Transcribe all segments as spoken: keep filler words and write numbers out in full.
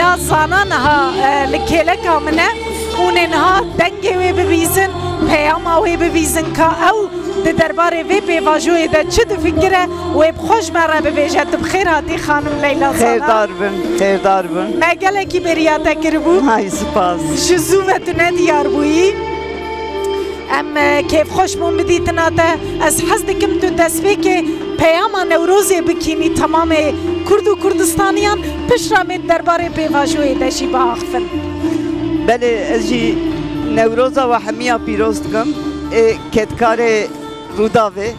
Ya Zana niha, e, li kêleka min e, hûn ê niha dengê wê bibîzin, peyama wê bibîzin ka ew di derbarê vê pêvajoyê de çi difikire, wê bi xwe ji me re bibêje. Tu bi xêr hatî xanim Leyla Zana. Xêrdar bin, xêrdar bin. Me gelekî bêriya te kiribû. Hay spas. Ji zû ve tu nediyar bûyî. Em, e, kêfxweş bûn bi dîtina te. Ez hez dikim tu destpêkê peyama Newrozê bikînî temamê Kurd û Kurdistaniyan, piştre em ê derbarê pêvajoyê de jî biaxivin. Belê, ez jî Newroza we hemiya pîroz dikim. Ê kedkarê Rûdavê.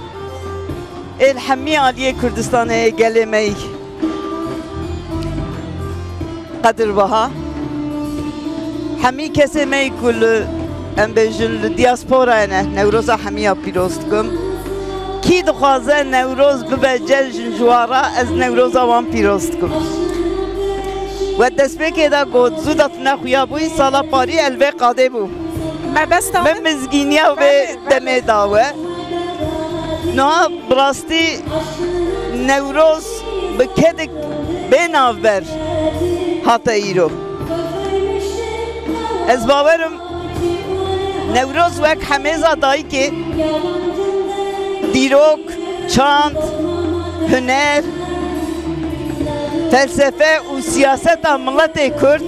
Ê li hemî aliyê Kurdistanê, ê gelê me yî qedirbiha. Hemî kesê me yî ku li, em bêjin, li diasporayê ne, Newroza hemiya pîroz dikim. Kî dixwaze Newroz bibe cejn ji wan re, ez Newroza wan pîroz dikim. We destpêkê de got, zû de tu nexuya bûyî, sala parî el vê qadê bû. Mebesta min mizgîniya wê demê da we. Niha bi rastî Newroz bi kedik bê navber hate îro. Ez bawerim Newroz wek hemêza dayikê, dîrok, çand, huner, felsefe û siyaseta miletê Kurd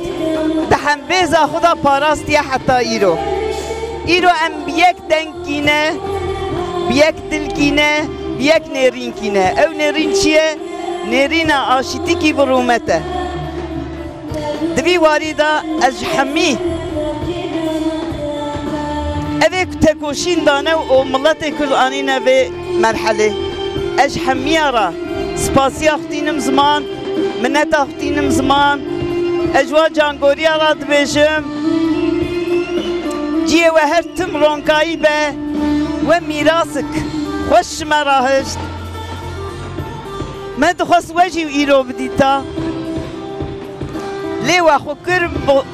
di hembêza xwe de parastiye heta îro. Îro em bi yek dengkî ne, bi yek dilkî ne, bi yek nêrînkî ne. Ew nêrîn çi ye? Nêrîna aşîtîkî bi rûmet e. Di vî warî de ez ji hemî evê ku tekoşîn dane û miletê Kurd anîne vê merhelê, ez ji hemiya re spasiya xwe tînim ziman, mineta xwe tînim ziman. Ez ji wan cangoriya re dibêjim, cihê we her tim ronkayî be, we mîrasik xweş ji me re hişt. Me dixwest we jî îro bidîta. Lê we xwe kir bo-,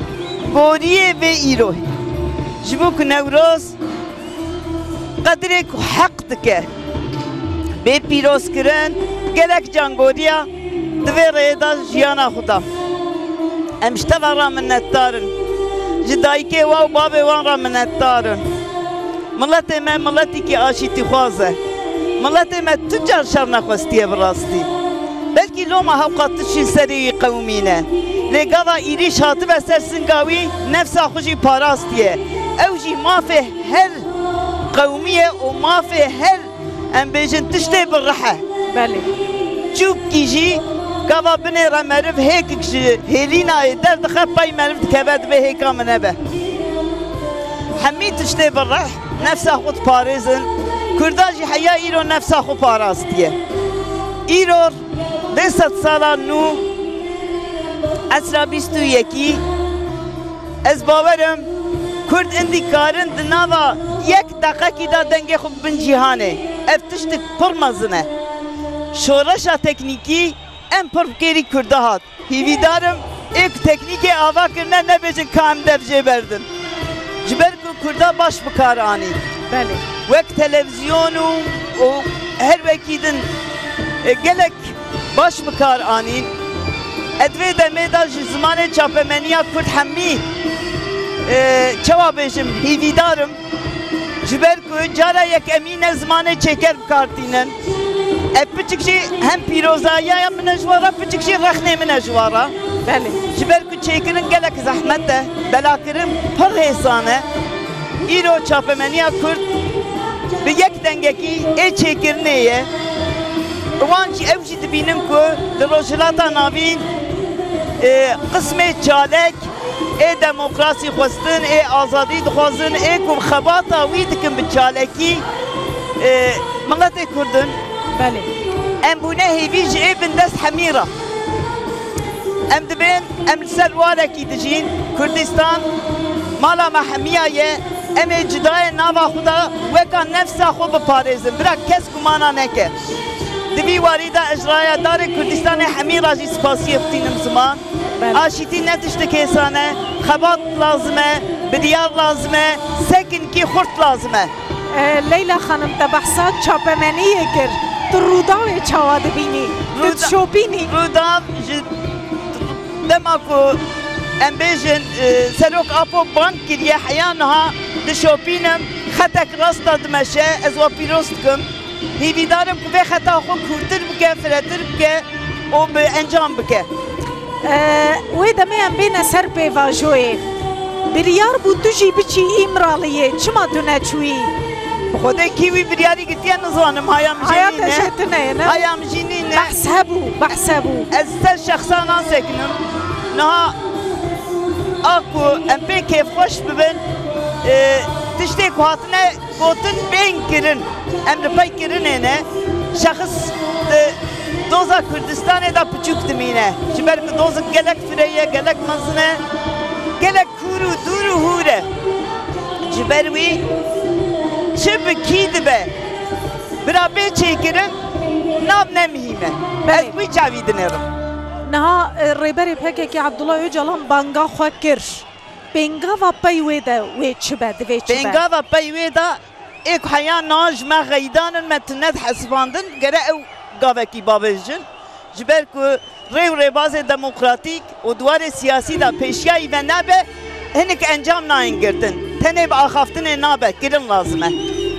goriyê vê îroyê. Ji bo ku Newroz qedirê ku heq dike bê pîrozkirin, gelek cangoriya di vê rêyê de jiyana xwe da. Em ji te ve re minnetdar in. Ji dayikê we û bavê wan re minnetdar in. Miletê me miletikî aşîtîxwaz e. Miletê me tu car şer nexwestiye bi rastî. Belkî loma hewqa tiştî serê wî qewimîne. Lê gava îrîş hatibe ser singa wî, nefsa xwe jî parastiye. Ew jî mafê her qewmî ye û mafê her, em bêjin, tiştê bi rih e. Belê. Çûkî jî gava binêre meriv hêkik ji hêlînayê derdixe, pey meriv dikeve, dibê hêka min nebe. Hemî tiştê bi rih, nefsa xwe diparêzin. Kurda jî heya îro nefsa xwe parastiye. Îro vê sedsala nû, esra bîst û yekî, ez bawer im Kurd indî karin di nava yek deqekî de dengê xwe bibin cîhanê. Ev tiştik pir mezin e. Şoreşa teknîkî em pir bi kêrî Kurda hat. Hîvîdar im ê ku teknîkê ava kirine nebêjin ka em dev jê berdin. Ji ber ku Kurda baş bi kar anî. Belê. Wek televîzyon û, û her wekî din, e, gelek baş bi kar anîn. Ez di vê demê de ji zimanê çapemeniya Kurd hemî, e, çawa bêjim, hîvîdar im. Ji ber ku cara yekemîn e zimanê çêker bi kar tînin. Ev piçik jî hem pîrozayiya min e ji we re, piçik jî rexnê min e ji we re. Belê. Ji ber ku çêkirin gelek zehmet e, belakirin pir hêsan e. Îro çapemeniya Kurd bi yek dengekî ê çêkirinê ye. Wan jî, ew jî dibînin ku li Rojhilata Navîn, e, qismê çalek ê demokrasî xwestin, ê azadî dixwazin, ê ku bi xebata wî dikin bi çalekî, e, miletê Kurd in. Belê. Em bûne hêvî ji ê bindest hemî re. Em dibên, em li ser warekî dijîn. Kurdistan mala me hemiya ye. Em ê cudayê nava xwe de weka nefsa xwe biparêzin. Bira kes gumana neke. Di vî warî de ez ji raya darê Kurdistanê hemî re jî spasiyê xwe tînim ziman. Belê. Aşîtî ne tiştek hêsan e, xebat lazim e, biryar lazim e, sekinkî xurt lazim e. E, Leyla Xanim, te behsa çapemeniyê kir. Tu Rûdawê çawa dibînî? Tu Rûda-, dişopînî? Rûdaw ji Dema ku em bêjin, e, Serok Apo bang kiriye, heya niha dişopînim, xetek rasta dimeşe, ez we pîroz dikim. Hêvîdar im ku vê xeta xwe kûrtir bike, firetir bike û bi encam bike. E, wê demê em bêne ser pêvajoyê. Biryar bû tu jî biçî Îmraliyê, çima tu neçûyî? Bi Xwedê kî wî biryarî girtiye nizanim, haya min jî Haya nîne. Te jê tune ye, ne? Haya min jî nîne. Behs hebû, behs hebû. Ez ser şexsa nasekinim. Niha a ku em pê kêfxweş bibin, e, tiştê ku hatine gotin bên kirin. Em li pey kirinê ne. Şexs di doza Kurdistanê de piçûk dimîne. Ji ber ku dozek gelek fireh e, gelek mezin e, gelek kûr û dûr û hûr e. Ji ber wî çi bi kî dibe, bira bê çêkirin, nav ne mihîm e. Belê. Ez wî çavî dinêrim. Niha, e, Rêberê P K K Abdullah Ocalan banga xwe kir. Pêngava pey wê de wê çi be, divê çi be? Pêngava pey wê de ê ku heya niha ji me xeydan in, me tune dihesibandin, gere ew gavekî bavêjin. Ji ber ku rê û rêbazê demokratîk û di warê siyasî de pêşiyayî ve nabe, hinek encam nayên girtin. Tenê bi axaftinê nabe, kirin lazim e.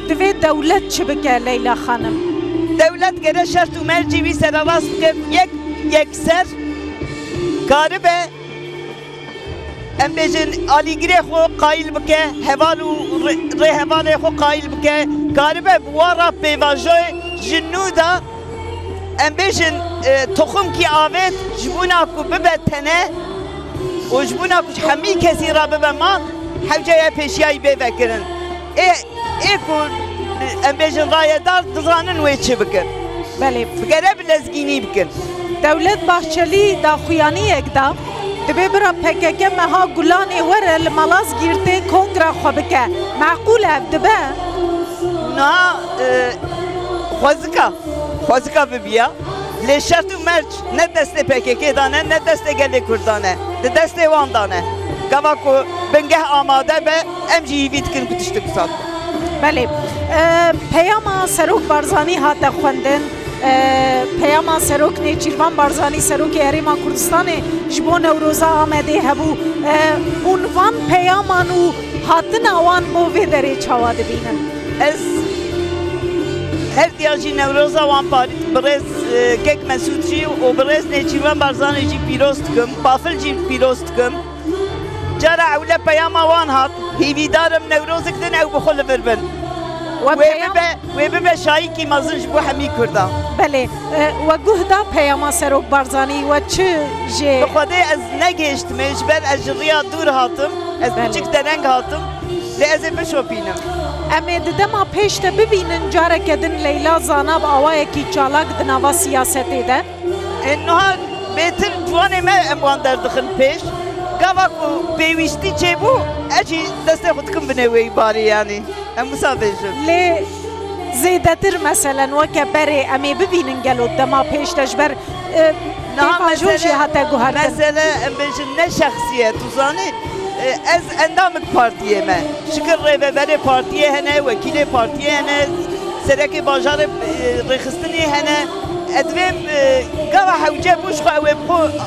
Divê dewlet çi bike Leyla Xanim? Dewlet gere şert û mercî wî sererast bike ku yek yekser karibe, em bêjin, alîgirê xwe qayîl bike, heval û rê-, rêhevalê xwe qayîl bike, karibe bi wa re pêvajoyê ji nû de, em bêjin, e, toximkî avêt ji bona ku bibe tene û ji bona ku ji hemî kesî re bibe mal, hewce ye pêşiyayî bê vekirin. Ê, ê ku, em bêjin, rayedar dizanin wê çi bikin. Belê. Bigere bi lezgînî bikin. Dewlet Bahçelî daxuyaniyek da, dibê bira P K K meha Gulanê were li Malazgîrtê kongra xwe bike. Meqûl ev dibe? Niha, e, xwezika, xwezika bibiya. Lê şert û merc ne destê P K K de ne, ne destê gelê Kurd de ne. Di destê wan de ne. Gava ku bingeh amade be, em jî hîvî dikin ku tiştek wisa bikin. Belê. E, peyama Serok Barzanî hate xwendin. E, peyama Serok Nêçîrvan Barzanî, Serokê Herêma Kurdistanê ji bo Newroza Amedê hebû. E, hûn van peyaman û hatina wan bo vê derê çawa dibînin? Ez her diya jî Newroza wan parî, birêz, e, Kek Mesûd jî û birêz Nêçîrvan Barzanî jî pîroz dikim, Bafil jî pîroz dikim. Cara ewle peyama wan hat, hîvîdar im Newrozek din ew bi xwe li vir bin. We Wê peyam- bibe, wê bibe şayîkî mezin ji bo hemî Kurda. Belê, e, we guh da peyama Serok Barzanî, we çi jê Bi Xwedê ez negihiştime, ji ber ez ji riya dûr hatim, ez Belê. Piçik dereng hatim, lê ez ê bişopînim. Em ê di dema pêş de bibînin careke din Leyla Zana bi awayekî çalak di nava siyasetê de. E, niha bêtir ciwanê me em wan derdixin pêş. Gava ku pêwîstî çêbû, ez jî destê xwe dikim binê wê barê, yanî. Em wisa bêjin. Lê zêdetir, meselen, weke berê em ê bibînin gelo dema pêş de ji ber, e, Niha pêvajo jî mesele, hate guhertin. Mesele, em bêjin, ne şexsî ye, tu zanî, e, ez endamik partiyê me. Şikir rêveberê partiyê hene, wekîlê partiyê hene, serekê bajarê, e, rêxistinê hene. Ez divêm, e, gava hewce bû ji xwe ew ê bi xwe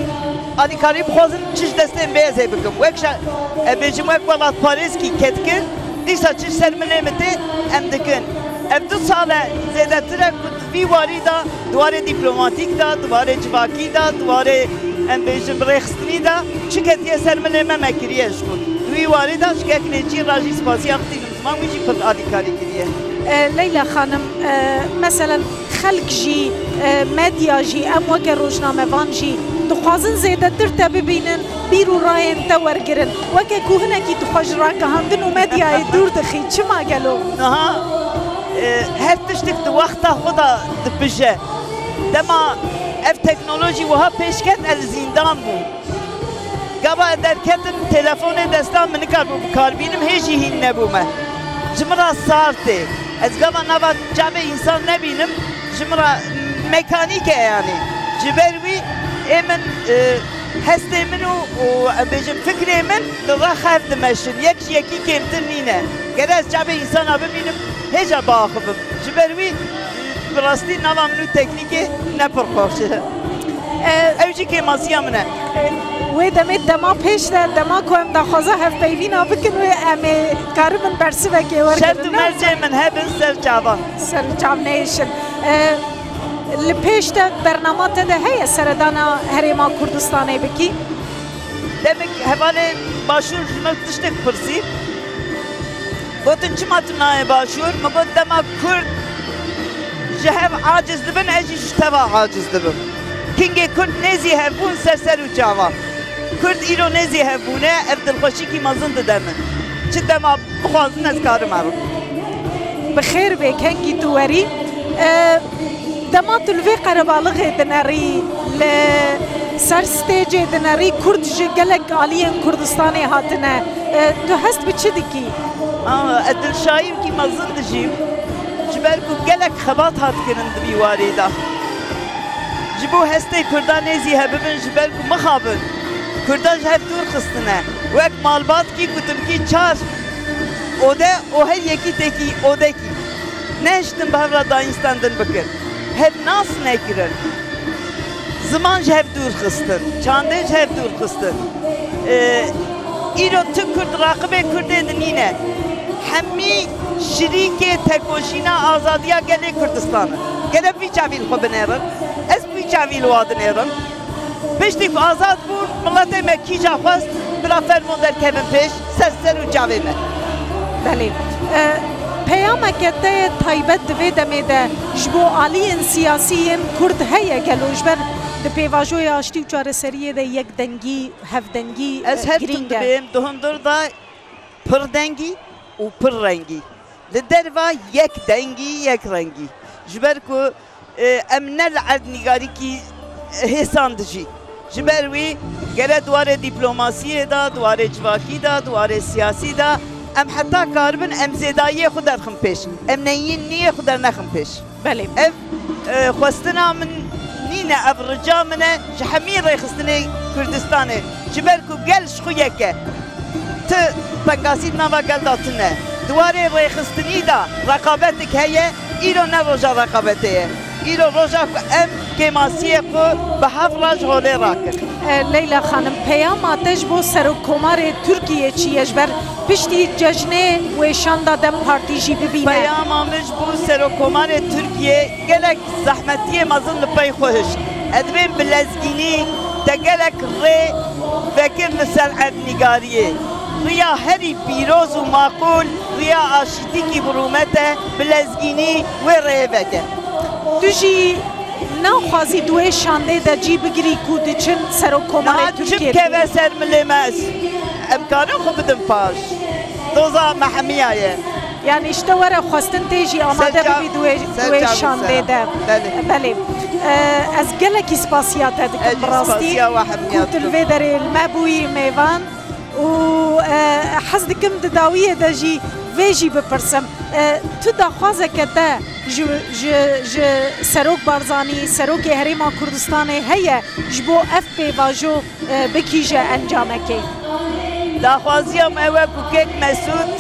alîkarî bixwazin, çi ji destê min bê ez ê bikim. Wek şa-, e, bêjim, wek welatparêzkî ketkin, dîsa çi ji ser milê min tê, em dikin. Ev du sal e, zêdetir e ku di vî warî de, di warê dîplomatîk de, di warê civakî de, di warê, em bêjin, birêxistinî de, çi ketiye ser milê me, me kiriye ji xwe. Di wî warî de ji kek Nêçîr re jî spasiya xwe dînim ziman, wî jî pir alîkarî kiriye. E, Leyla Xanim, e, meselen, xelk jî, e, medya jî, em weke rojnamevan jî dixwazin zêdetir te bibînin, bîr û rayên te wergirin. Weke ku hinekî tu xwe ji ragihandin û medyayê dûr dixî, çima gelo? Niha, e, her tiştek di wexta xwe de dipije. Dema ev teknolojî wiha pêş ket, ez li zîndan bûm. Gava ez derketim, telefonê desta min nikarbû bikarbînim, hê jî hîn nebûme. Ji min re sar tê. Ez gava nava çavê însan nebînim, ji min re mekanîk e yanî. Ji ber wî ê min, e, hestê min û, û, em bêjin, fikrê min li rex hev dimeşin. Yek ji yekî kêmtir nîne. Gere ez çavê însana bibînim, hêja biaxivim. Ji ber wî, e, bi rastî nava min û teknîkê ne pir xweş e. Ew jî kêmasiya min e. Wê demê dema pêş de, dema ku em daxwaza hevpeyvîna bikin wê em ê karibin bersivekê wergirin. Şert û mercê min hebin ser çavan. Ser çav neyêşin. E, li pêş de bernama te de heye seredana Herêma Kurdistanê bikî? Demik hevalê Başûr ji min tiştek pirsî. Gotin, "Çima tu nayê Başûr?" Min got, "Dema Kurd ji hev aciz dibin, ez jî ji teva aciz dibim. Kingê Kurd nêzî hev bûn ser ser û çavan. Kurd îro nêzî hev bûne, ev dilxweşîkî mezin dide min. Çi dema bixwazin ez karim herim." Bi xêr bê, kengî tu werî. E, dema tu li vê qerebalixê dinerî, li ser stêcê dinerî, Kurd ji gelek aliyên Kurdistanê hatine. E, tu hest bi çi dikî? Aa, ez dilşayî wekî mezin dijîm, ji ber ku gelek xebat hat kirin di vî warî de. Ji bo hestê Kurda nêzî hebibin, ji ber ku mixabin, Kurda ji hev dûr xistine. Wek malbatkî ku tu bikî çar ode û her yekî têkî odekî. Nehiştin bi hev re dayînstendin bikin. Hev nas nekirin. Ziman ji hev dûr xistin. Çandê ji hev dûr xistin. Ee, îro tu Kurd raqibê Kurdê din nîne. Hemî şirîkê tekoşîna azadiya gelê Kurdistan in. Gere vî çavî li xwe binêrin. Ez vî çavî li wa dinêrim. Piştî ku azad bûn, miletê me kîja xwest, bila fermo derkevin pêş, ser ser û çavê me. Belê. E, peyameke te ye taybet di vê demê de ji bo aliyên siyasî yên Kurd heye gelo? Ji ber di pêvajoya aştî û çareseriyê de yekdengî, hevdengî, e, girîng e. Ez her tim dibêm, di hundir de pir dengî û pir rengî. Li derva yek dengî, yek rengî. Ji ber ku, e, em ne li erdnîgarîkî hêsan dijî. Ji ber wî gere di warê dîplomasiyê de, di warê civakî de, di warê siyasî de em heta karibin em zêdayiyê xwe derxin pêş. Em neyîniyê xwe dernexin pêş. Belê. Ev, e, xwestina min nîne, ev rica min e ji hemî rêxistinê Kurdistanê. Ji ber ku gel ji xwe yek e. Ti tengasî di nava gel de tune. Di warê rêxistinî de reqabetik heye, îro ne roja reqabetê ye. Îro roja ku em kêmasiyê xwe bi hev re ji holê rakin. E, Leyla Xanim, peyama te ji bo Serokkomarê Tirkiyê çi ye? Ji ber piştî cejnê wêşan de DEM Partî jî bibîne. Peyama min ji bo Serokkomarê Tirkiyê gelek zehmetiyê mezin li pey xwe hişt. Ez dibêm bi lezgînî te gelek rê vekir li ser erdnîgariyê. Riya herî pîroz û maqûl, riya aşîtîkî bi rûmet e, bi lezgînî wê rêyê veke. Tu jî naxwazî di wê şandê de cî bigirî ku diçin Serokkomarê Tirkiyê? Niha çi bikeve ser milê me ez? Em karin xwe bidin paş. Doza me hemiya ye. Yani işte were xwestin tê jî amade bibî di wê, di wê şandê de. Belê. Belê. E, ez gelekî spasiya te dikim bi rastî. Ku tu li vê derê li me bûyî mêvan û, e, hez dikim di dawiyê de jî vê jî bipirsim. E, tu daxwazeke te ji, ji, ji Serok Barzanî, Serokê Herêma Kurdistanê heye ji bo ev pêvajo e, bikîje encamekê. Daxwaziya me ew e ku kek Mesûd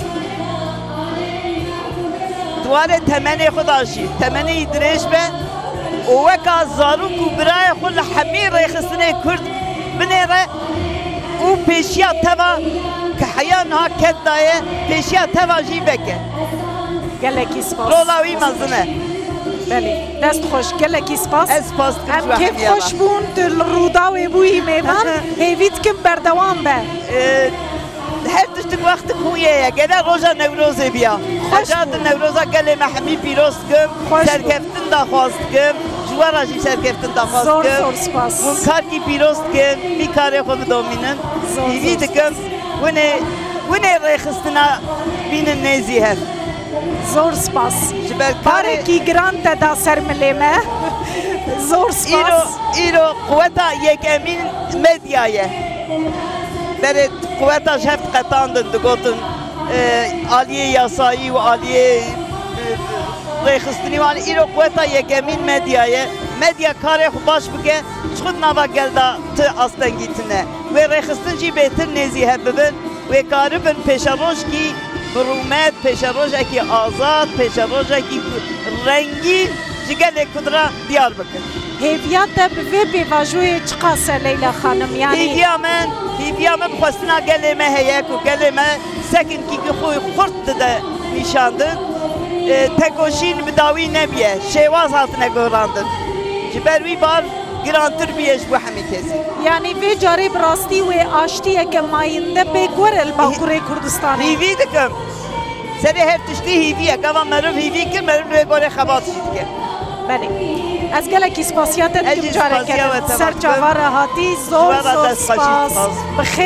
di warê temenê xwe de jî, temenê wî dirêj be û weka zarok û birayê xwe li hemî rêxistinê Kurd binêre û pêşiya teva ku heya niha ket daye, pêşiya teva jî veke. Gelekî spas. Rola wî mezin e. Belê. Dest xweş. Gelekî spas. Ez spas dikim ji we hemiya re. Em kêfxweş bûn tu li Rûdawê bûyî mêvan. Hêvî dikim berdewam be. Ee, her tiştik wextik hûyê ye. Gere roja Newrozê biya. Xweş bû. Heta di Newroza gelê me hemî pîroz dikim. Xweş bû. Serkeftin daxwaz dikim. Ji we re jî serkeftin daxwaz dikim. Zor zor spas. Hûn karkî pîroz dikin. Vî karê xwe bidomînin. Zor zor spas. Hêvî dikim. Winê, winê rêxistina bînin nêzî hev. Zor spas. Ji ber karê... Barekî giran te da ser milê me. Zor spas. Îro, îro quweta yekemîn medya ye. Berê quweta ji hev diqetandin, digotin, e, aliyê yasayî û aliyê, e, rêxistinî wan. Îro quweta yekemîn medya ye. Medya karê xwe baş bike, ji xwe di nava gel de ti astengî tune. Wê rêxistin jî bêtir nêzî hev bibin. Wê karibin pêşerojkî bi rûmet, pêşerojekî azad, pêşerojekî rengîn ji gelê Kurd re diyar bikin. Hêviya te bi vê pêvajoyê çiqas e Leyla Xanim? Yanî Hêviya min, hêviya min bi xwestina gelê me heye ku gelê me sekinkî ku xwe xurt dide nîşandin, e, tekoşîn bi dawî nebiye, şêwaz hatine gorandin. Ji ber wî bar girantir bûye ji bo hemî kesî. Yanî vê carê bi rastî wê aştiyeke mayînde pêk were li Bakurê Kurdistanê? Hîvî dikim. Serê her tiştî hîvî ye. Gava meriv hîvî kir, meriv li wê gorê xebat jî dike. Belê. Ez gelekî spasiya te dikim careke din. Ser çava re hatî, zor zor spas. Bi xêr.